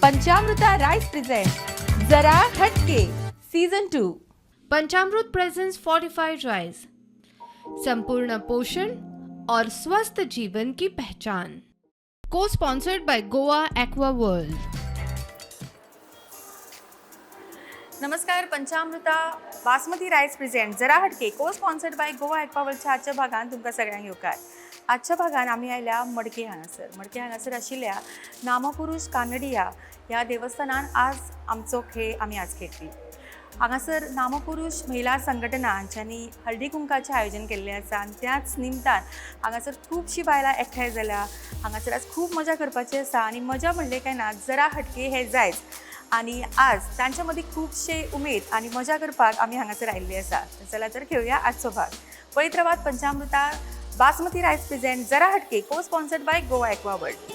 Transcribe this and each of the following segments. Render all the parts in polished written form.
पंचामृता rice present जरा हटके season 2. Panchamrut presents fortified rice, संपूर्ण पोषण और स्वस्थ जीवन की पहचान। को sponsored by Goa Aqua World. नमस्कार. पंचामृता बासमती राईस प्रेझेंट जरा हटके को स्पॉन्सर्ड बाय गोवा एक्वावर्ल्डच्या आजच्या भागान तुमकां सगळ्यांक येवकार. आजच्या भागान आमी आयल्या मडके हांगासर. मडके हांगासर आशिल्ल्या नामपुरुष कानडिया ह्या देवस्थानान आज आमचो खेळ आमी आज खेळटली. हांगासर नामपुरुष महिला संघटना हांच्यांनी हळदी कुंकाचें आयोजन केल्लें आसा आनी त्याच निमतान हांगासर खुबशीं बायलां एकठांय जाल्या. हांगासर आज खूब मजा करपाची आसा आनी मजा म्हणलें काय ना, जरा हटके हे जायच. आनी आज तांच्या मदीं खुबशे उमेद आनी मजा करपाक आमी हांगासर आयिल्ली आसा. चला तर खेळुया आजचो भाग. पळयत रावात पंचामृता बासमती रायस प्रेझेंट जरा हटके को sponsored by Goa Aqua World.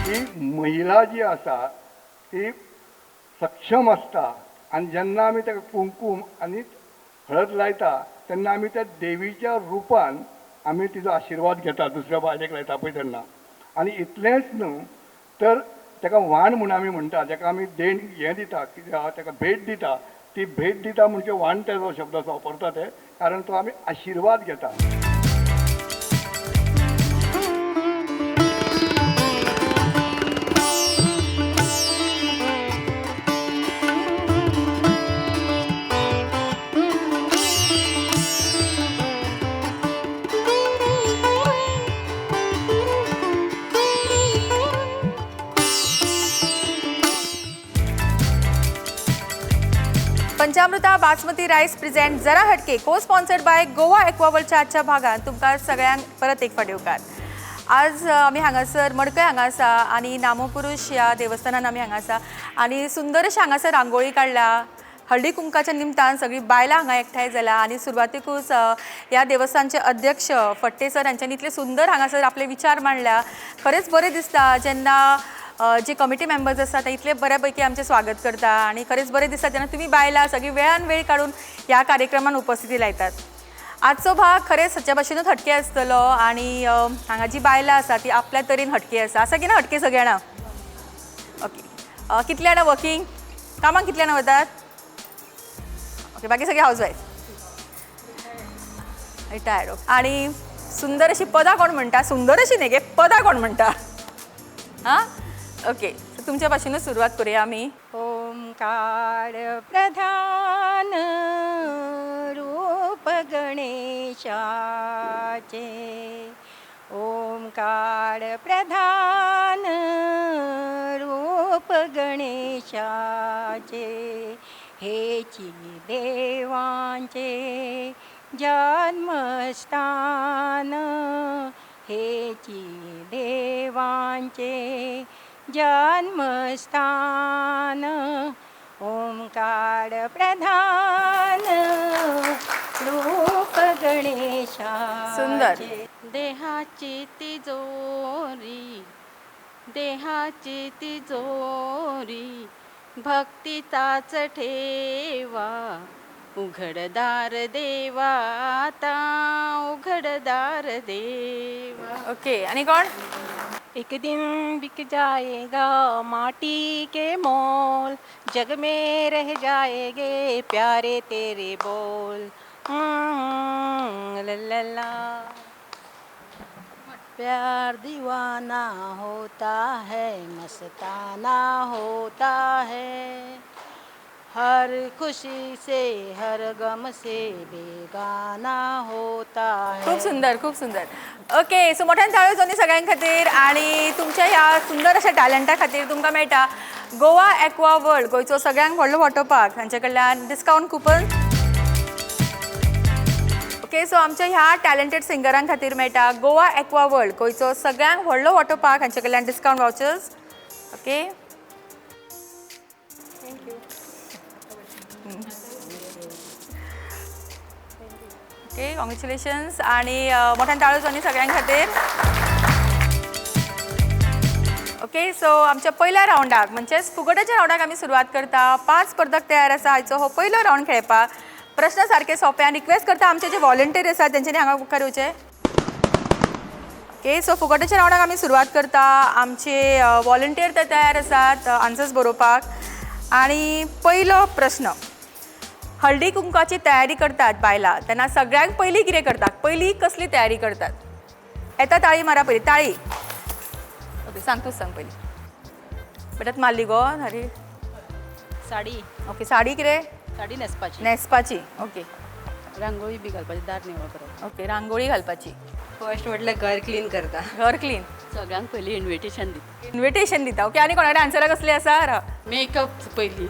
ही महिला जी आसा ती सक्षम आसता आनी जेन्ना आमी ताका कुंकूम आनी हळद लायता तेन्ना आमी त्या देवीच्या रुपान आमी तिजो आशिर्वाद घेता, दुसऱ्या बायलेक लायता पळय तेन्ना. आनी इतलेंच न्हू तर ताका व्हाण म्हूण आमी म्हणटा, ताका आमी देण हें दिता, कितें आहा ताका भेट दिता. ती भेट दिता म्हणजे व्हाण तेजो शब्द असो वापरता ते, कारण तो आमी आशिर्वाद घेता. पंचामृता बासमती राईस प्रेझेंट जरा हटके को स्पॉन्सर्ड बाय गोवा एक्वावर्ल्डच्या आजच्या भागान तुमकां सगळ्यांक परत एक फावट येवकार. आज आमी हांगासर मडकय हांगा आसा आनी नामपुरुष ह्या देवस्थानान आमी हांगा आसा आनी सुंदर अशें हांगासर रांगोळी काडल्या. हळदी कुंकाच्या निमतान सगळीं बायलां हांगा एकठांय जाल्या आनी सुरवातेकूच ह्या देवस्थानचे अध्यक्ष फट्टे सर हांच्यांनी इतले सुंदर हांगासर आपले विचार मांडल्या. खरेंच बरें दिसता जेन्ना जे कमिटी मेंबर्स आसा ते इतले बऱ्या पैकी आमचें स्वागत करता आनी खरेंच बरें दिसता जेन्ना तुमी बायलां सगळीं वेळान वेळ काडून ह्या कार्यक्रमान उपस्थिती लायतात. आजचो भाग खरेंच सदच्या भाशेनूच हटके आसतलो आनी हांगा जी बायलां आसा ती आपल्या तरेन हटके आसा. आसा की ना हटके सगळीं जाणां? ओके. कितली जाणां वर्कींग कामाक कितली जाणां वतात? ओके, बाकी सगळी हावज वायफ रिटायर्ड. आनी सुंदर अशी पदां कोण म्हणटा? सुंदर अशी न्ही गे, पदां कोण म्हणटा? हां, ओके, तुमच्या भाशेनूच सुरवात करूया आमी. ओंकार प्रधान रूप गणेशाचे, ओंकार प्रधान रूप गणेशाचे, हेची देवांचे जन्मस्थान, हेची देवांचे जन्मस्थान, ओंकार प्रधान रूप गणेशा. सुंदर. देहाची तिजोरी, देहाची तिजोरी भक्तीचाच ठेवा, उघडदार देवा आता उघडदार देवा. ओके, आणि कोण? एक दिन बिक जाएगा माटी के मोल, जग में रह जाएंगे प्यारे तेरे बोल. ला ला ला. प्यार दीवाना होता है, मस्ताना होता है, हर खुशी से हर गम से बेगाना होता है. खूप सुंदर, खूप सुंदर. ओके, सो मोठ्यान टाळयो जावनी सगळ्यां खातीर आणि तुमच्या ह्या सुंदर अशा टॅलंटा खातीर तुमकां मेळटा गोवा एक्वा वर्ल्ड, गोंयचो सगळ्यांक व्हडलो वॉटर पार्क, हांचे कडल्यान डिस्कावंट कुपन. ओके, सो आमच्या ह्या टॅलेंटेड सिंगरां खातीर मेळटा गोवा एक्वा वर्ल्ड, गोंयचो सगळ्यांक व्हडलो वॉटर पार्क, हांचे कडल्यान discount vouchers. Okay, okay, congratulations आणि मोठ्यान टाळयो जावनी सगळ्यां खातीर. ओके, सो आमच्या पयल्या रावंडाक म्हणजेच फुगड्याच्या रावंडाक आमी सुरवात करता. 5 स्पर्धक तयार आसा आयचो हो पयलो रावंड खेळपाक. प्रश्न सारके सोंपे आनी रिक्वेस्ट करता आमचे जे व्हॉलंटियर आसात तेंच्यांनी हांगा मुखार येवचे. ओके, सो फुगड्याच्या रावंडाक आमी सुरवात करता. आमचे व्हॉलंटियर ते तयार आसात आन्सर्स बरोवपाक. आनी पयलो प्रश्न, हळदी कुंकाची तयारी करतात बायलां तेन्ना सगळ्यांत पयलीं कितें करतात? पयलीं कसली तयारी करतात? येता ताळी मारा पयलीं, ताळी. ओके, सांग, तूच सांग पयलीं. बेटात मारली गो हरी. साडी. ओके, साडी कितें? साडी न्हेसपाची. न्हेसपाची. ओके. रांगोळी बी घालपाची, दार निवळ करप. ओके, रांगोळी घालपाची. फर्स्ट म्हटल्यार घर क्लीन करता. घर क्लीन. सगळ्यांक पयलीं इन्विटेशन दिता. इन्विटेशन दिता. ओके, आनी कोणा कडेन आन्सरां कसली आसा? मेकअप पयलीं.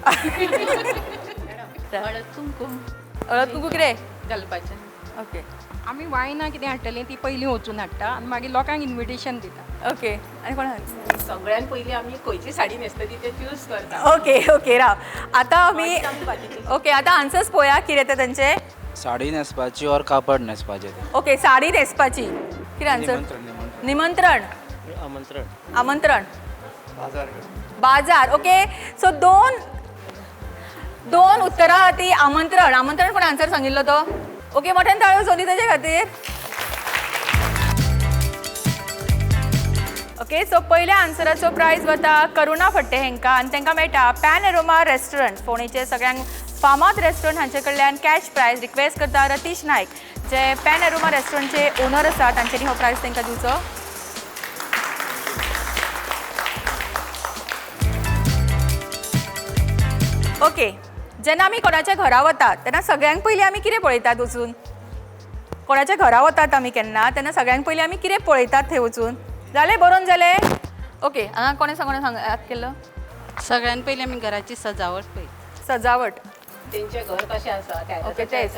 हळद कुंकूम. हळद कुंकू कितें? घालपाचें. ओके. आमी वायनां कितें हाडटलीं ती पयलीं वचून हाडटा आनी मागीर लोकांक इन्विटेशन दिता. ओके, आनी कोणा? सगळ्यांत पयलीं आमी खंयची साडी न्हेसता ती ते चूज करता. ओके ओके, राव आतां आमी. ओके, आतां आन्सर्स पळोवया कितें ते तेंचे. साडी न्हेसपाची और कापड न्हेसपाचें तें. ओके, साडी न्हेसपाची. कितें आन्सर? निमंत्रण. निमंत्रण. आमंत्रण. आमंत्रण. बाजार. ओके, सो दोन दोन उत्तरां ती आमंत्रण. आमंत्रण कोण आन्सर सांगिल्लो तो? ओके, मोठ्यान टाळयो जावनी तेजे खातीर. ओके, सो पयल्या आन्सराचो प्रायज वता करुणा फट्टे हेंकां आनी तांकां मेळटा पॅन एरोमा रेस्टॉरंट, फोंडेचे सगळ्यांक फामाद रेस्टॉरंट, हांचे कडल्यान कॅश प्रायज. रिक्वेस्ट करता रतीश नायक जे पॅन एरोमा रेस्टॉरंटचे ओनर आसा तांच्यांनी हो प्रायज तांकां दिवचो. ओके, जेन्ना आमी कोणाच्या घरा वतात तेन्ना सगळ्यांक पयलीं आमी कितें पळयतात वचून? कोणाच्या घरा वतात आमी केन्ना तेन्ना सगळ्यांक पयलीं आमी कितें पळयतात थंय वचून? जालें बरोवन जालें? ओके, हांगा कोणें सांग, कोणें सांग केल्लो? सगळ्यांत पयलीं आमी घराची सजावट पळयता. सजावट. तेंचें घर कशें आसा? ओके, तेच.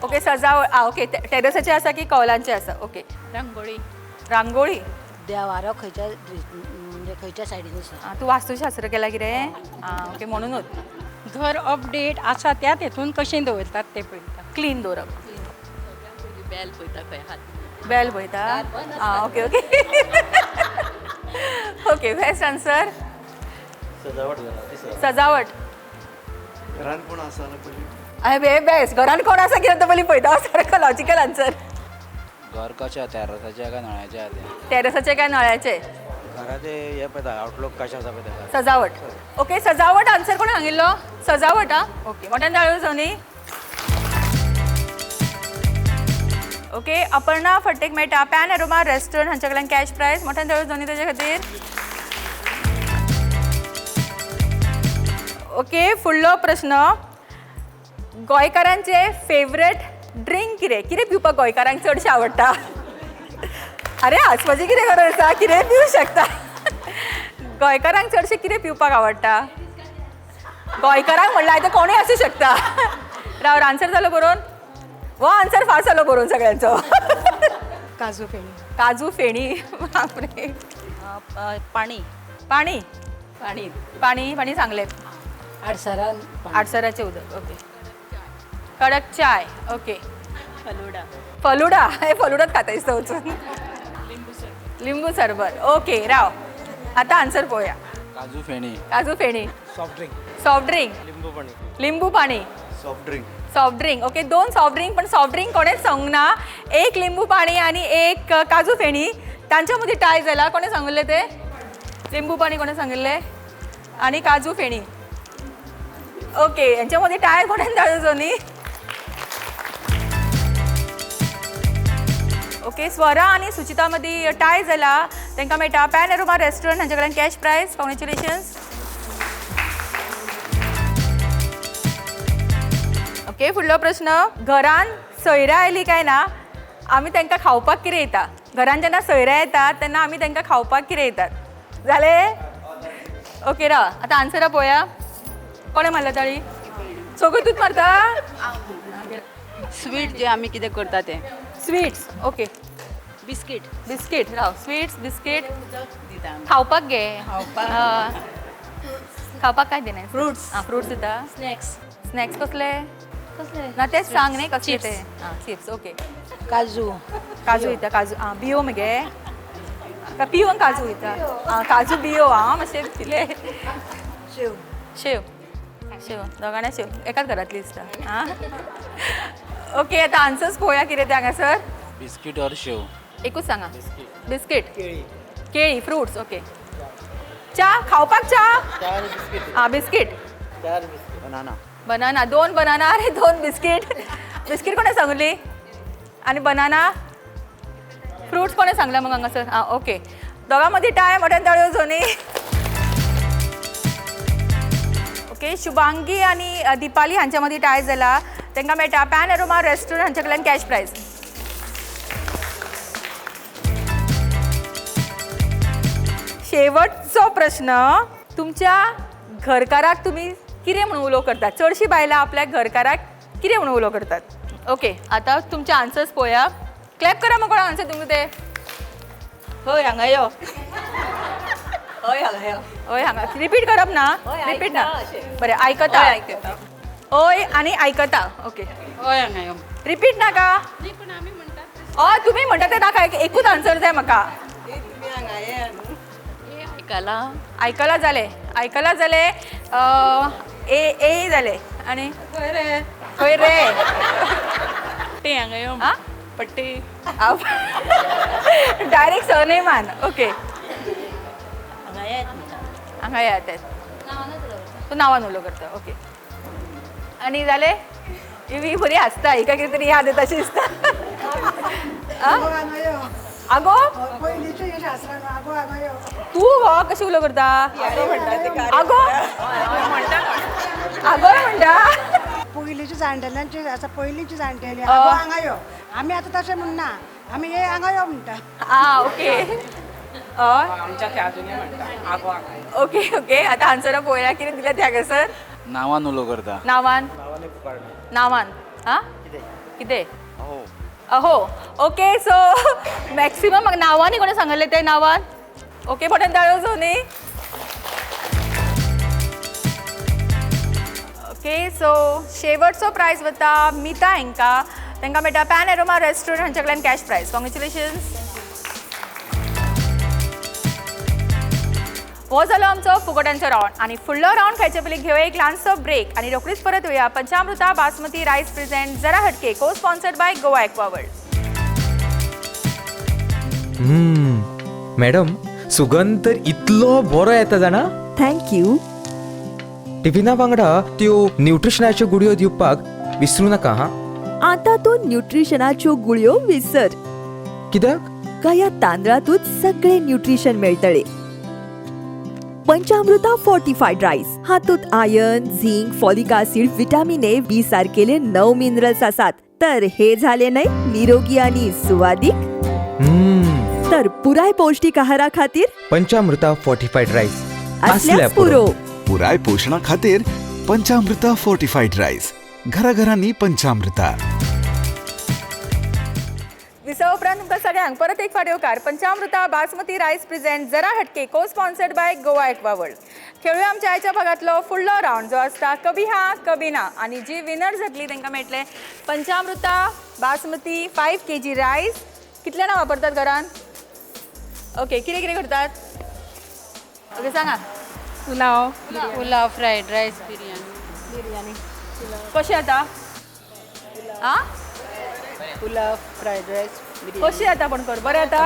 ओके, सजावट. आं, ओके, टेरसाचें आसा की कौलांचें आसा? ओके. रांगोळी. रांगोळी. देवारो खंयच्या, म्हणजे खंयच्या सायडीन आसा. आं, तूं वास्तुशास्त्र केलां कितें? आं, ओके, म्हणूनच. घर अपडेट आसा त्याच हेतून कशें दवरतात तें पळयता. क्लीन दवरप. बेल पळयता खंय हात. बेल पळयता. आं, okay okay okay, best answer. सजावट. घरान कोण आसा ना पयलीं. अरे बेस्ट, घरान कोण आसा कितें तें पयलीं पळयता. सारको लॉजिकल आन्सर. घर कशें आसा, तेर्रासाचें काय नळ्याचें आसा तें? टेरसाचें काय नळ्याचें? घराचें हें पळयता, आवटलूक कशें आसा पळयता. सजावट. ओके, सजावट आन्सर कोण सांगिल्लो? सजावट. आं, ओके, मोठ्यान टाळयो जावनी. ओके, अपर्णा फट्टेक मेळटा पॅन एरोमा रेस्टॉरंट हांच्या कडल्यान कॅश प्रायज. मोठ्यान टाळयो जावनी तेजे खातीर. ओके, फुडलो प्रश्न, गोंयकारांचे फेवरेट ड्रिंक कितें? कितें पिवपाक गोंयकारांक चडशें आवडटा? अरे हांसपाचें कितें गरज आसा? कितेंय पिवूं शकता. गोंयकारांक चडशें कितें पिवपाक आवडटा? गोंयकारांक म्हणल्यार आतां कोणूय आसूं शकता. राव, आन्सर जालो बरोवन? हो आन्सर फास्ट जालो बरोवन सगळ्यांचो. काजू फेणी. काजू फेणी, बापरे. पाणी. पाणी. पाणी. पाणी. पाणी सांगलें. आडसरान. आडसराचें उदक. ओके, कडक चाय. ओके. फलुडा. फलुडा. हे फलुडात खाता दिसता वचून. लिंबू सरबत. ओके, राव आतां आन्सर पळोवया. Kaju feni. Kaju feni. Soft drink. Soft drink. लिंबू पाणी. लिंबू पाणी. Soft drink. Soft drink. Okay, दोन सॉफ्ट ड्रिंक, पण सॉफ्ट ड्रिंक कोणेच सांगूंक ना. एक लिंबू पाणी आणि एक काजू फेणी, तांच्या मदीं टाय जाला. कोणें सांगिल्लें तें? लिंबू पाणी कोणें सांगिल्लें आनी काजू फेणी. ओके, हेंच्या मदीं टाय कोणें जालो न्ही. ओके, स्वरा आनी सुचिता मदीं टाय जाला. तांकां मेळटा पॅनोरमा रेस्टॉरंट हांचे कडल्यान कॅश प्रायज. कॉंग्रेच्युलेशन्स. ओके, फुडलो प्रश्न. घरान सोयऱ्या आयली काय ना आमी तांकां खावपाक कितें दिता? घरान जेन्ना सोयऱ्या येतात तेन्ना आमी तांकां खावपाक कितें दितात? जालें? ओके, राव आतां आन्सरां पळोवया. कोणें मारल्या ताळी? सगळीं तूंच मारता? स्वीट जे आमी कितें करता तें. स्वीट्स. ओके. बिस्कीट. बिस्कीट. राव, स्वीट्स बिस्कीट दिता. खावपाक गे. खावपाक. खावपाक काय दिना? फ्रुट्स. आं, फ्रुट्स दिता. स्नॅक्स. स्नॅक्स कसले? कसले? ना तेच सांग न्ही कसले ते. आं, चिप्स. ओके. काजू. काजू दिता. काजू आं, बियो मगे का पिवन काजू दिता? आं, काजू बियो. आं, मातशें दिले. शेव. शेव. शेव दोगांय शेव एकाच घरांतली दिसता. आं, ओके, आतां आन्सर्स पळोवया कितें ते हांगासर. बिस्कीट और शेव. एकूच सांगा. बिस्कीट. केळी. फ्रुट्स. ओके. च्या खावपाक च्या. आं, बिस्कीट. बनाना. बनाना. दोन बनाना आनी दोन बिस्कीट. बिस्कीट कोणें सांगली आनी बनाना? फ्रुट्स कोणें सांगला मग हांगासर? आं, ओके, दोगां मदीं टाय. मोठ्यान ताळयो जोनी. ओके, शुभांगी आनी दीपाली हांच्या मदीं टाय जाला. तांकां मेळटा पॅनोरमा रेस्टॉरंट हांचे कडल्यान कॅश प्रायज. शेवटचो प्रश्न. तुमच्या घरकाराक तुमी कितें म्हणून उलो करतात? चडशीं बायलां आपल्या घरकाराक कितें म्हणून उलो करतात? ओके, आतां तुमचे आन्सर्स पळोवया. क्लॅप करा मग कोणा आन्सर तुमकां ते. हय हांगा यो, हय हांगा यो. हय हांगा. रिपीट करप ना. हय, रिपीट ना. आयकता अशें. बरें, आयकता. हय आयकता. हय आनी आयकता. ओके. हय हांगा यो. रिपीट नाका. न्ही, पूण आमी म्हणटात. हय, तुमी म्हणटा तें नाका. एकूच आन्सर जाय म्हाका. तुमी हांगा ये न्हू. आयकलां. आयकलां जालें. आयकलां जालें. ए ए जालें. आनी खंय रे? खंय रे? पट्टी हांगा यो. आं? पट्टी. डायरेक्ट सरनेमान. ओके, हांगा येत म्हणटा. हांगा येतात ते. तूं नांवान उलो करता. ओके, आनी जालें. ही बरी हांसता. हिका कितें तरी याद येता अशी दिसता. आं? आगो, तूं हो कशी उलो करता? आगो आगो म्हणटा. पयलींची जाणटेल्यांची आतां पयलींची जाणटेली आगो हांगा यो. आमी आतां तशें म्हणना, आमी हे हांगा यो म्हणटा. आं, ओके. हय. आमच्या ते अजुनूय म्हणटा आगो हांगा यो. ओके ओके, आतां आन्सरां पळोवया कितें दिल्या ते हांगासर. नांवान उलो करता. नांवान. नांवान. आं, कितें? अहो. ओके, सो मॅक्सिमम म्हाका नांवांनी कोणें सांगलें तें नांवान. ओके, मोठ्यान ताळयो जावं. ओके, सो शेवटचो प्रायज वता मिता हांकां. तांकां मेळटा पॅनोरमा रेस्टॉरंट हांचे कडल्यान कॅश प्रायज. कॉंग्रेच्युलेशन्स. हो जालो आमचो फुगोट्यांचो रावंड आनी फुडलो रावंड खेळचे पयलीं घेवया एक ल्हानसो ब्रेक आनी रोखडीच परत येवया. पंचामृता बासमती रायस प्रेझेंट जरा हटके, को स्पॉन्सर्ड बाय गोवा एक्वावर्ल्ड. मॅडम, सुगंध तर इतलो बरो येता जाणा. Thank you. टिफिना वांगडा त्यो न्युट्रिशनाच्यो गुळयो दिवपाक विसरू नाका हा. आतां तूं न्युट्रिशनाच्यो गुळयो विसर. कित्याक? काय तांदळातूच सगळे न्युट्रिशन मेळटले. पंचामृता फोर्टिफायड रायस हातूंत iron, zinc, folic acid, vitamin A, B सारकेले 9 minerals आसात. तर हे झाले न्हय निरोगी आणि सुवादीक. तर पुराय पौष्टिक आहारा खातीर पंचामृता फोर्टिफायड रायस असल्याच पुरो. पुराय पोशणा खातीर पंचामृता फोर्टिफायड रायस. घराघरांनी पंचामृता. विसवा उपरांत तुमकां सगळ्यांक परत एक फावट येवकार. पंचामृता बासमती रायस प्रेझेंट जरा हटके, को स्पॉन्सर्ड बाय गोवा एक्वावर्ल्ड. खेळूया आमच्या आयच्या भागांतलो फुडलो रावंड जो आसता कभी हा कभी ना. आनी जी विनर जातली तांकां मेळटले पंचामृता बासमती 5 kg rice. कितले जाणां वापरतात घरान? ओके, कितें कितें करतात? ओके, सांगा. Pulao, pulao, fried rice, biryani. Biryani कशी जाता? आ, पुलाव, फ्रायड रायस. कशी जाता पण कर बरें जाता.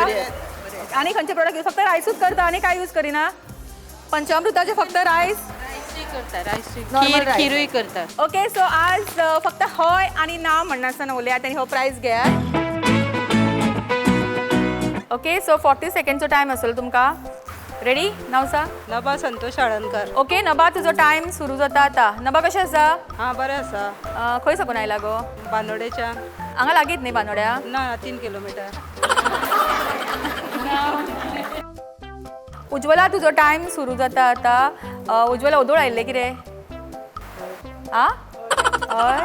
आनी खंयचे प्रोडक्ट फक्त रायसूच करता आनी काय यूज करिना? पंचामृताचे फक्त रायस? रायसूय करता, रायसूय. Normal खीर. rice. खिरूय करता. ओके, सो आज फक्त हय आनी ना म्हणनासतना उलयात आनी हो प्रायज घेयात. ओके, सो 40 सेकंडचो टायम आसतलो तुमकां. रेडी? नाव सांग. नभा संतोष हळदणकर. ओके नभा, तुजो टायम सुरू जाता आता. नभा, कशें आसा? हां, बरें आसा. खंय साकून आयला गो? बांदोडेच्या. हांगा लागींच न्ही बांदोड्या? ना, 3 किलोमिटर. उज्वला, तुजो टायम सुरू जाता आता. उज्वला, ओदोळ आयिल्लें कितें आ? हय.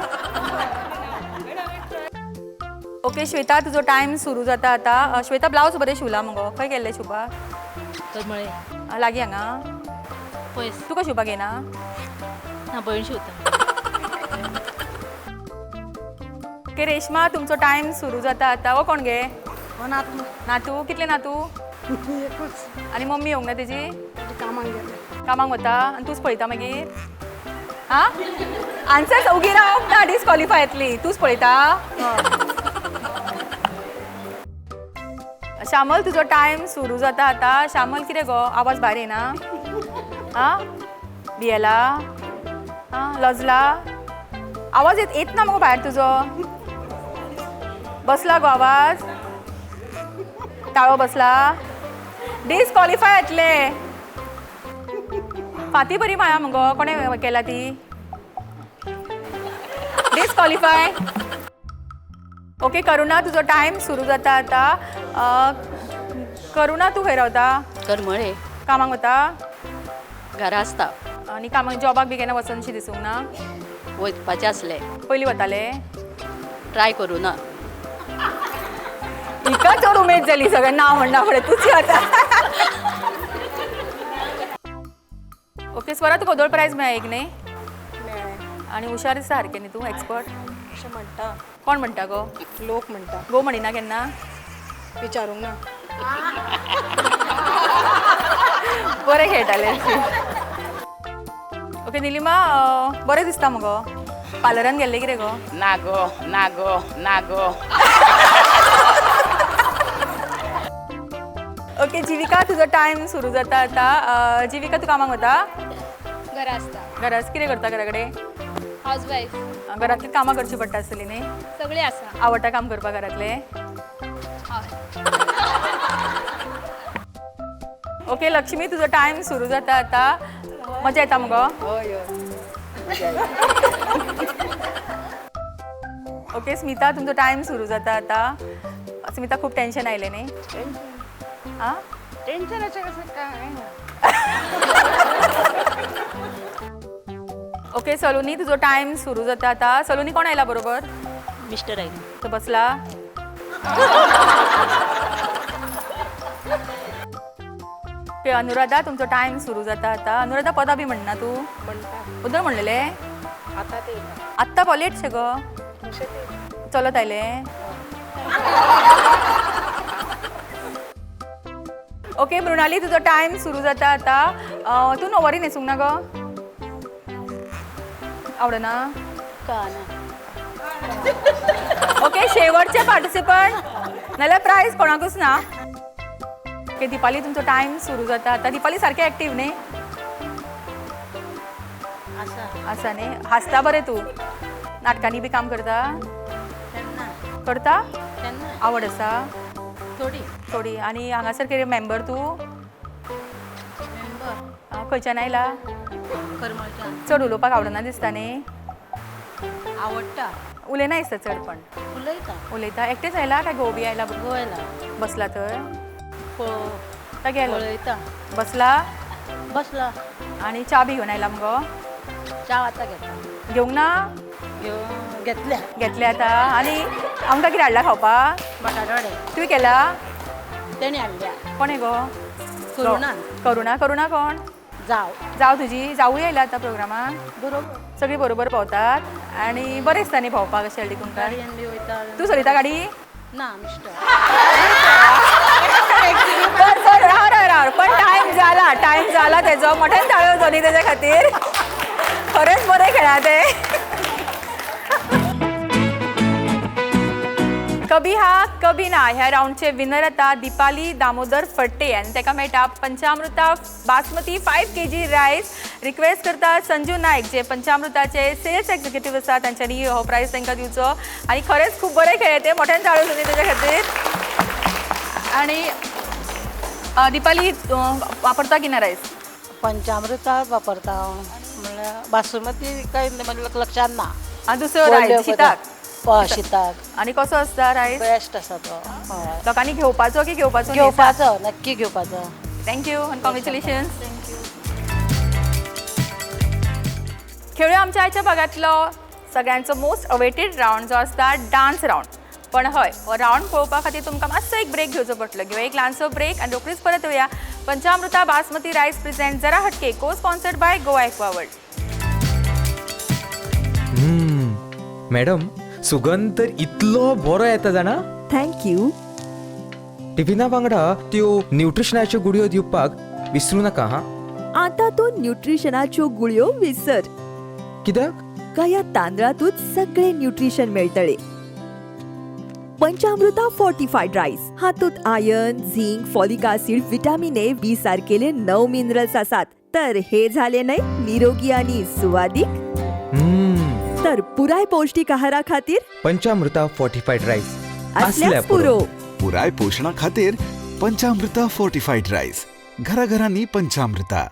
ओके श्वेता, तुजो टायम सुरू जाता आता. श्वेता, ब्लावज बरें शिवला मुगो? खंय गेल्लें शिवपाक? करमळे. लागीं हांगा? पयस. तुका शिवपाक येना? ना, भयण शिवता. ओके रेश्मा, तुमचो टायम सुरू जाता आता. हो, कोण गे? हो, नातू. नातू? कितले नातू? एकूच. आनी मम्मी येवंक ना तेजी? तेजी कामाक गेले. कामाक वता आनी तूच पळयता मागीर? आं, आन्सर ओगी राव ना, डिस्क्वॉलिफाय येतली. तूच पळयता? श्यामल, तुजो टायम सुरू जाता आता. श्यामल, कितें गो, आवाज भायर येना? आं, भियेला? आं, लजला? आवाज येत येत ना मगो भायर तुजो. बसला गो आवाज? ताळो बसला? डिस्क्वॉलिफाय येतले. फाती बरी माया मगो, कोणें केला ती? डिस्क्वॉलिफाय. ओके करुणा, तुजो टायम सुरू जाता आता. करुणा, तूं खंय रावता? करमळे. कामाक वता? घरा आसता. आनी कामाक, जॉबाक बी केन्ना वचनशी दिसूंक ना? वचपाचें आसलें. पयलीं वताले? ट्राय करूं ना. हिका चड उमेद जाली सगळें नांव म्हणना फुडें तूच आतां. ओके स्वरा, तुका ओदोळ प्रायज मेळ्ळा एक न्ही? आनी हुशार दिसता सारकें न्ही तूं, एक्सपर्ट. अशें म्हणटा. कोण म्हणटा गो? लोक म्हणटा. गो म्हणिना केन्ना? विचारूंक ना. बरें खेळटालें. ओके निलिमा, बरें दिसता मगो. पार्लरान गेल्लें कितें गो? ना गो, ना गो, ना गो. ओके जिविका, तुजो टायम सुरू जाता आतां. जिविका, तूं कामाक वता? घरा आसता. घराच कितें करता घरा कडेन? House wife. घरांतलीं कामां करचीं पडटा आसतलीं न्ही? सगळें आसा. आवडटा काम करपाक घरांतलें? हय. ओके लक्ष्मी, तुजो टायम सुरू जाता आतां. मजा येता मगो? हय हय. ओके स्मिता, तुमचो टायम सुरू जाता आतां. स्मिता, खूब टेन्शन आयलें न्ही? आं. टेन्शन अशें कसं काय? ओके सलोनी, तुजो टायम सुरू जाता आतां. सलोनी, कोण आयला बरोबर? मिस्टर आयले. तो बसला? ओके अनुराधा, तुमचो टायम सुरू जाता आतां. अनुराधा, पदां बी म्हणना तूं? म्हणटा. ओदोळ म्हणलेलें? आतां ते. आत्तां पॉलेटशें गो. चलत आयलें? ओके मृणाली, तुजो टायम सुरू जाता आतां. तूं नववारी न्हेसूंक ना गो? आवडना? कळना. ओके, शेवटचे पार्टिसिपंट, नाल्यार प्रायज कोणाकूच ना. ओके दीपाली, तुमचो टायम सुरू जाता आतां. दीपाली सारकें एक्टीव न्ही? आसा. आसा न्ही? हांसता बरें तूं. नाटकांनी बी काम करता? केन्ना. करता? केन्ना. आवड आसा? थोडी. थोडी. आनी हांगासर कितें मेंबर तूं? मेंबर. खंयच्यान आयला? करमळच्यान. चड उलोवपाक आवडना दिसता न्ही? आवडटा. उलयना दिसता चड पण. उलयता. उलयता. एकटेच आयला काय घोव बी आयला? घोव आयला. बसला तर? पळो. गेलो. पळयता. बसला? बसला. आनी च्या बी घेवन आयला मुगो? च्या आतां घेता. घेवंक ना? घेतल्या. घेतले आतां. आनी आमकां कितें हाडला खावपाक? बटाटवडे. तुवें केला? तेणी हाडल्या. कोण गो? करुणान. करुणा? करुणा कोण? जाव. जाव तुजी? जावूय आयला आतां प्रोग्रामाक? बरोबर. सगळीं बरोबर भोंवतात आनी बरें दिसता न्ही भोंवपाक अशें तुमकां? गाडयेन बी वयता. तूं चलयता गाडी? ना, मिस्टर. बरं बरं, राव राव राव, पण टायम जाला, टायम जाला तेजो. मोठ्यान ताळयो जाली तेज्या खातीर. खरेंच बरें खेळा ते. कभी हा कभी ना ह्या राऊंडचे विनर आता दीपाली दामोदर फट्टे आनी ताका मेळटा Panchamruta basmati 5 kg rice. Request करता संजू नायक जे पंचामृताचे सेल्स एक्झिक्युटीव आसा तांच्यांनी हो प्रायज तांकां दिवचो. आनी खरेंच खूब बरें खेळ्ळे ते. मोठ्यान ताळयो जाली तेज्या खातीर. आनी दीपाली, वापरता की ना रायस? पंचामृता वापरता हांव, म्हणल्यार बासमती काय म्हणजे लक्षात ना. आनी दुसरो रायस शिताक? हय, शिताक. आनी कसो आसता रायस? बेस्ट आसा तो, हय. लोकांनी घेवपाचो की घेवपाचो न्ही? घेवपाचो, नक्की घेवपाचो. Thank you आनी कॉंग्रेच्युलेशन्स. खेळूया आमच्या आयच्या भागांतलो सगळ्यांचो मोस्ट अवेटेड रावंड जो आसता डान्स रावंड. पण हय, हो रावंड पळोवपा खातीर तुमकां मातसो एक ब्रेक घेवचो पडटलो. घेवया एक ल्हानसो ब्रेक आनी रोखडीच परत येवया. पंचामृता बासमती रायस प्रेझेंट जरा हटके, को स्पॉन्सर्ड बाय गोवा एक्वावर्ल्ड. मॅडम, सुगंध तर इतलो बरो येता जाणा. Thank you. टिफिना वांगडा त्यो न्युट्रिशनाच्यो गुळयो दिवपाक विसरू नाका हा. आता तूं न्युट्रिशनाच्यो गुळयो विसर. कित्याक? कया तांदळातूच सगळे न्युट्रिशन मेळटले. पंचामृता फोर्टिफायड रायस हातूंत iron, zinc, folic acid, vitamin A, B सारकेले 9 minerals आसात. तर हे झाले न्हय निरोगी आणि सुवादीक. तर पुराय पौष्टिक आहारा खातीर पंचामृता फोर्टिफायड रायस. असल्याच पुरो. पुराय पोशणा खातीर पंचामृता फोर्टिफायड रायस. घराघरांनी पंचामृता.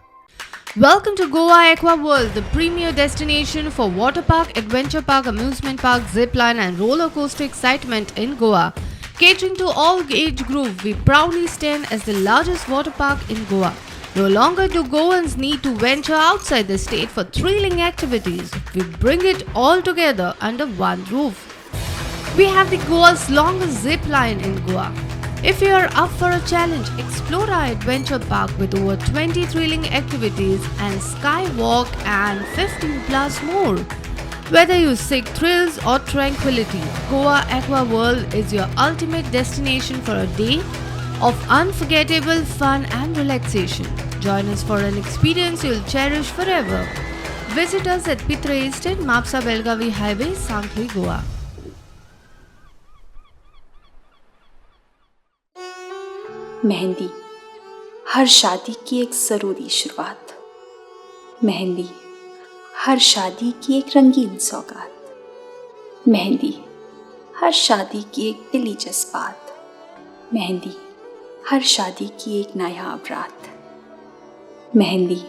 Welcome to Goa Aqua World, the premier destination for water park, adventure park, amusement park, zip line and roller coaster excitement in Goa. Catering to all age group, we proudly stand as the largest water park in Goa. No longer do Goans need to venture outside the state for thrilling activities. We bring it all together under one roof. We have the Goa's longest zip line in Goa. If you are up for a challenge, explore our adventure park with over 20 thrilling activities and skywalk and 15 plus more. Whether you seek thrills or tranquility, Goa Aqua World is your ultimate destination for a day of unforgettable fun and relaxation. Join us for an experience you'll cherish forever. Visit us at Pitre Estate, Mapsa Belgavi Highway, Sankhli, Goa. Mehndi हर शादी की एक ज़रूरी शुरुआत, मेहंदी हर शादी की एक रंगीन सौगात, मेहंदी हर शादी की एक दिली जज्बात, मेहंदी हर शादी की एक नायाब रात, मेहंदी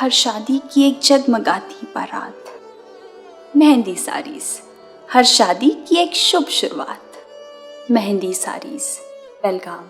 हर शादी की एक जगमगाती बारात, मेहंदी साड़ीज हर शादी की एक शुभ शुरुआत. मेहंदी साड़ीज, बेलगाम.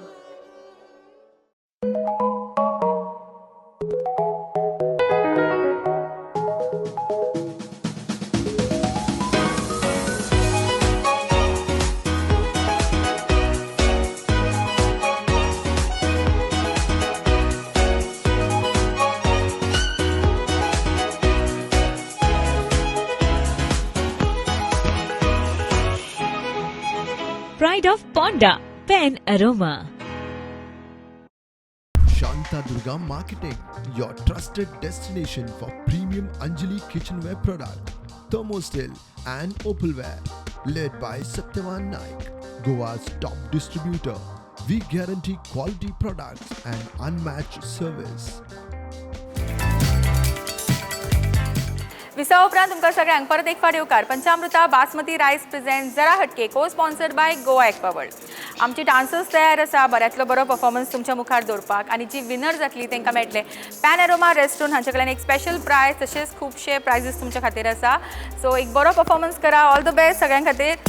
Pride of Ponda, Pen Aroma. Shanta Durga Marketing, your trusted destination for premium Anjali kitchenware product, thermosteel and opalware. Led by Satyavan Naik, Goa's top distributor. We guarantee quality products and unmatched service. विसावा उपरांत तुमकां सगळ्यांक परत एक फावट येवकार. पंचामृता basmati rice present जरा हटके, को स्पॉन्सर्ड बाय गोवा एक्वावर्ल्ड. आमची डान्सर्स तयार आसा बऱ्यांतलो बरो परफॉर्मन्स तुमच्या मुखार दवरपाक आनी जी विनर जातली तांकां मेळटले पॅनरोमा रेस्टॉरंट हांचे कडल्यान एक स्पेशल प्रायज, तशेंच खुबशे प्रायजीस तुमच्या खातीर आसा. सो एक बरो परफॉर्मन्स करा. ऑल the best सगळ्यां खातीर.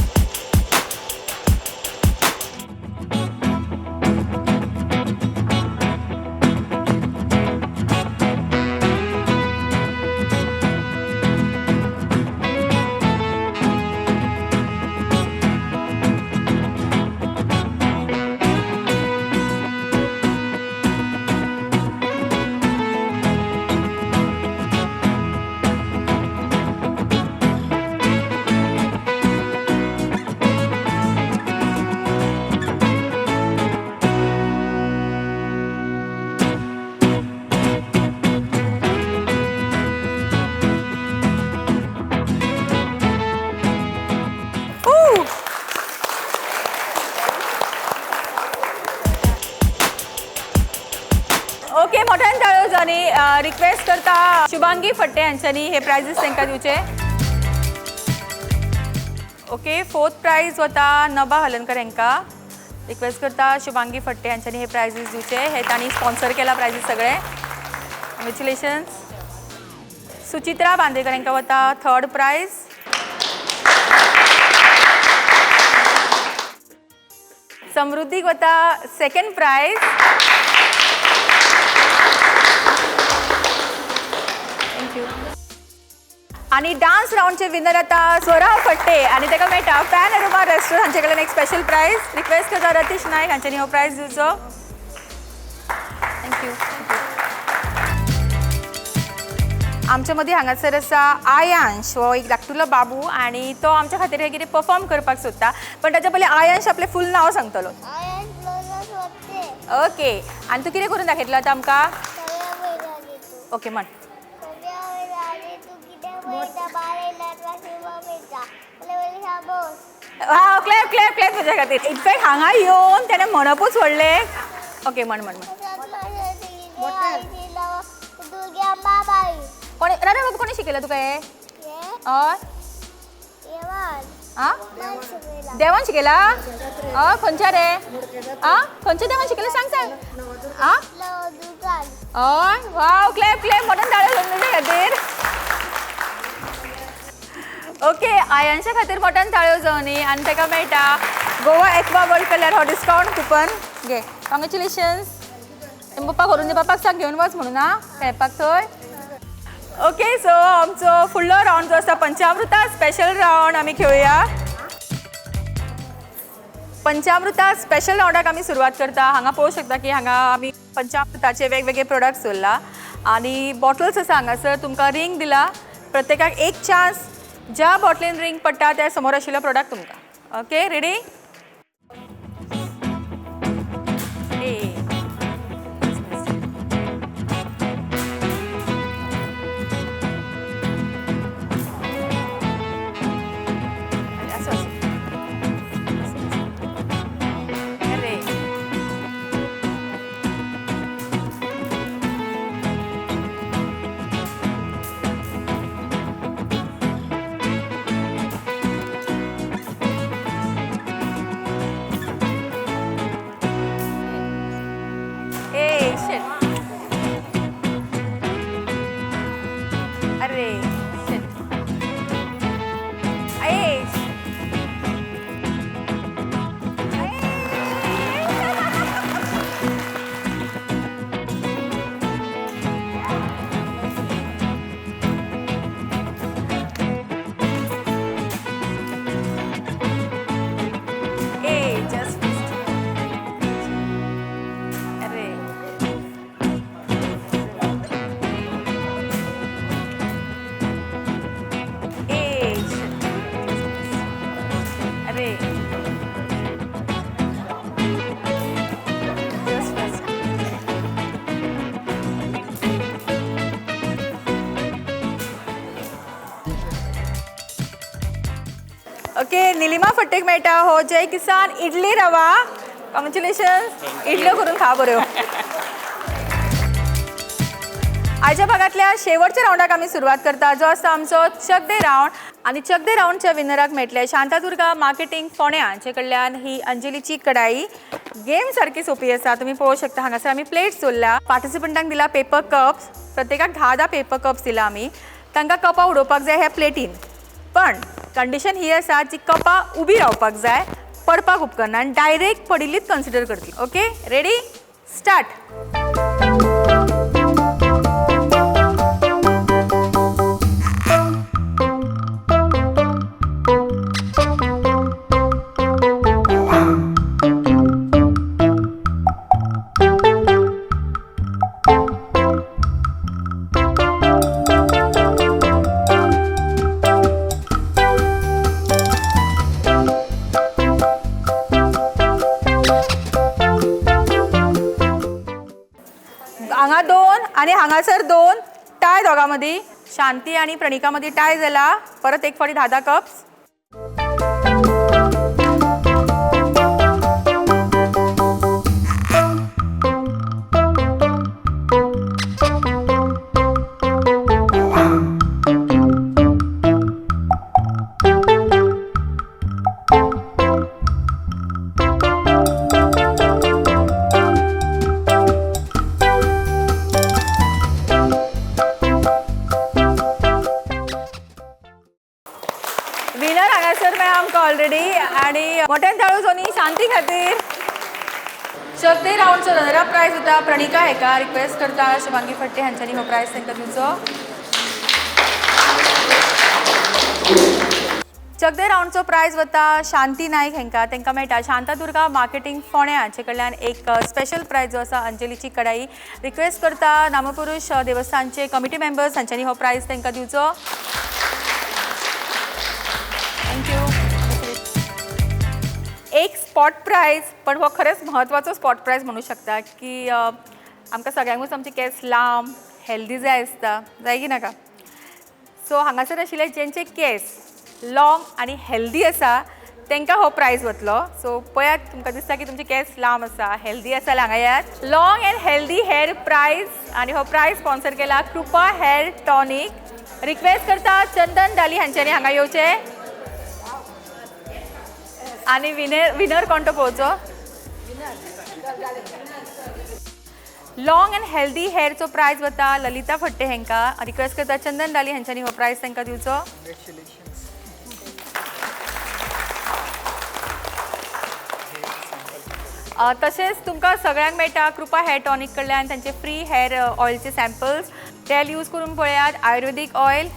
रिक्वेस्ट करता शुभांगी फट्टे हांच्यांनी हे प्रायजीस तांकां दिवचे. ओके, फोर्थ प्रायज वता नभा हलनकर हांकां. रिक्वेस्ट करता शुभांगी फट्टे हांच्यांनी हे प्रायजीस दिवचे. हे तांणी स्पॉन्सर केला प्रायजीस सगळे. कॉंग्रेच्युलेशन्स. सुचित्रा बांदेकर हांकां वता थर्ड प्रायज. समृद्धीक वता सेकंड प्रायज. Thank you. आनी डान्स रावंडचे विनर आता स्वरा फट्टे आनी ताका मेळटा पॅन अरोमा रेस्टोरंट हांचे कडल्यान एक स्पेशल प्रायज. रिक्वेस्ट करता रतीश नायक हांच्यांनी हो प्रायज दिवचो. Thank you. आमच्या मदीं हांगासर आसा आयांश, हो एक धाकटुलो बाबू आनी तो आमच्या खातीर हे कितें परफॉर्म करपाक सोदता, पण ताच्या पयलीं आयांश आपलें फूल नांव सांगतलो. ओके, आनी तूं कितें करून दाखयतलो आतां आमकां? ओके, म्हण. हा, क्लॅप क्लॅप क्लॅप तुज्या खातीर. इनफॅक्ट हांगा येवन तेणें म्हणपूच व्हडलें. ओके, म्हण म्हण म्हण. कोणी रे बाबू, कोणी शिकयलां तुका हें? हय, आं, देवान शिकयला? हय, खंयच्या रे? आं, खंयच्या देवान शिकयला सांग सांग. आं, हय, वाव, क्लॅप क्लॅप, मोठ्यान ताळयो तुज्या खातीर. ओके, आयांशा खातीर मोठ्यान ताळयो जावनी आनी ताका मेळटा गोवा एक्वा वर्ल्ड कलर हो डिस्कावंट कुपन. घे, कॉंग्रेच्युलेशन्स. पप्पा करून दी, पप्पाक सांग घेवन वच म्हणून आं खेळपाक थंय. ओके, सो आमचो फुडलो रावंड जो आसा पंचामृता स्पेशल रावंड आमी खेळुया. पंचामृता स्पेशल रावंडाक आमी सुरवात करता. हांगा पळोवंक शकता की हांगा आमी पंचामृताचे वेगवेगळे प्रोडक्ट्स दवरला आनी बॉटल्स आसा हांगासर. तुमकां रिंग दिला, प्रत्येकाक एक चान्स. ज्या बॉटलीन रिंग पडटा त्या समोर आशिल्लो प्रोडक्ट तुमकां. Okay, ready? Okay, Nilima फट्टेक मेळटा हो जय किसान इडली रवा. कॉंग्रेच्युलेशन्स. इडल्यो करून खा बऱ्यो. आयच्या भागांतल्या शेवटच्या रावंडाक आमी सुरवात करता, जो आसा आमचो चकदे रावंड. आनी चकदे रावंडच्या विनराक मेळटले शांतादुर्गा मार्केटिंग फोंड्या हांचे कडल्यान ही अंजलीची कढाई. गेम सारकी सोपी आसा, तुमी पळोवंक शकता. हांगासर आमी प्लेट्स दवरल्या, पार्टिसिपंटांक दिला पेपर कप्स, प्रत्येकाक 10-10 पेपर कप्स दिला आमी. तांकां कपां उडोवपाक जाय ह्या प्लेटीन, पण कंडिशन ही आसा जी कपां उबी रावपाक जाय, पडपाक उपकरना आनी डायरेक्ट पडिल्लीच कन्सिडर करतली. Okay, ready, start. हांगा दोन आनी हांगासर दोन टाय दोगां मदीं, शांती आनी प्रणिका मदीं टाय जाला. परत एक फावटी 10-10 कप्स. मेळ्ळा आमकां ऑलरेडी आनी मोठ्यान ताळू सोनी शांती खातीर. चवथे रावंडचो रनर अप प्रायज वता प्रणिका हेका. रिक्वेस्ट करता शुभांगी फडते हांच्यांनी हो प्रायज तांकां दिवचो. चवथे रावंडचो प्रायज वता शांती नायक हेंकां. तांकां मेळटा शांतादुर्गा मार्केटिंग फोंड्या हांचे कडल्यान एक स्पेशल प्रायज जो आसा अंजलीची कढाई. रिक्वेस्ट करता नामपुरुष देवस्थानचे कमिटी मेंबर्स हांच्यांनी हो प्रायज तांकां दिवचो. Thank you. एक स्पॉट प्रायज, पण हो खरेंच म्हत्वाचो स्पॉट प्रायज म्हणू शकता की आमकां सगळ्यांकूच आमचे केंस लांब हेल्दी जाय आसता, जाय की नाका? सो हांगासर आशिल्ले जेंचे केंस लाँग आनी हेल्दी आसा तांकां हो प्रायज वतलो. सो पळयात, तुमकां दिसता की तुमचे केंस लांब आसा, हेल्दी आसा, हांगा येयात. Long and healthy hair prize आनी हो प्रायज स्पॉन्सर केला कृपा हेअर टॉनीक. रिक्वेस्ट करता चंदन डाली हांच्यांनी हांगा येवचें आनी विनर कोण तो पळोवचो. लाँग अँड हेल्दी हेअरचो प्रायज वता ललिता फडते हेंकां. रिक्वेस्ट करता चंदन डाली हांच्यांनी हो प्रायज तांकां दिवचो. तशेंच तुमकां सगळ्यांक मेळटा कृपा हेअर टॉनीक कडल्यान तांचे फ्री हेअर ऑयलचे सॅम्पल्स. तेल यूज करून पळयात, आयुर्वेदीक ऑयल.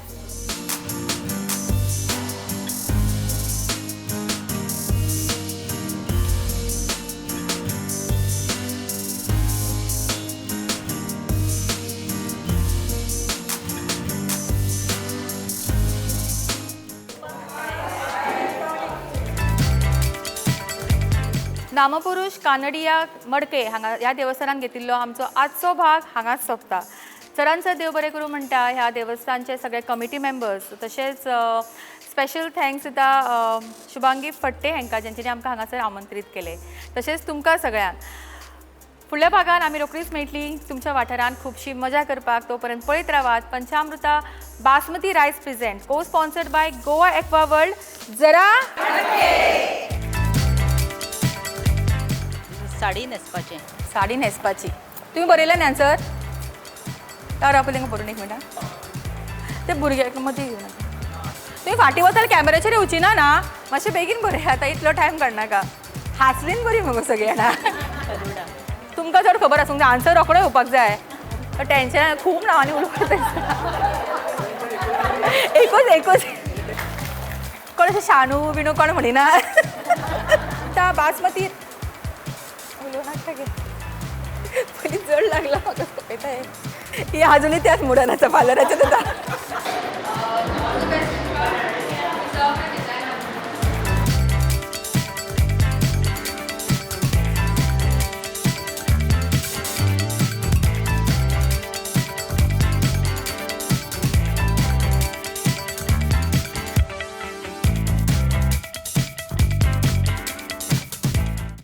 नामपुरुष कानडिया मडके हांगा ह्या देवस्थानान घेतिल्लो आमचो आजचो भाग हांगाच सोंपता. चडान चड देव बरें करूं म्हणटा ह्या देवस्थानचे सगळे कमिटी मेंबर्स, तशेंच स्पेशल thanks दिता शुभांगी फडते हांकां जेंच्यांनी आमकां हांगासर आमंत्रीत केले. तशेंच तुमकां सगळ्यांक फुडल्या भागान आमी रोखडीच मेळटली तुमच्या वाठारांत खुबशी मजा करपाक. तो पर्यंत पळयत रावात Panchamruta basmati rice present co sponsored by Goa Aqua World. जरा साडी न्हेसपाची. साडी न्हेसपाची. तुमी बरयलें न्ही आन्सर? राव पयलीं बरोवन एक मिनटां. ते भुरग्याक मदीं घेवनाका. तुमी फाटीं वताल कॅमेराचेर येवची ना ना, मातशें बेगीन बरयात, आतां इतलो टायम काडनाका. हांसलीन बरी मगो सगळीं जाणां. तुमकां चड खबर आसूंक जाय, आन्सर रोखडो येवपाक जाय. टेन्शन खूब नांवांनी उलोवपाक जाय. एकूच एकूच कोण अशें शाणू बिणू कोण म्हणिना. आतां बासमती पयलीं जड लागला म्हाका सोंपयता हें. ही आजुनूय त्याच मुडान आसा, पार्लराच्या आतां.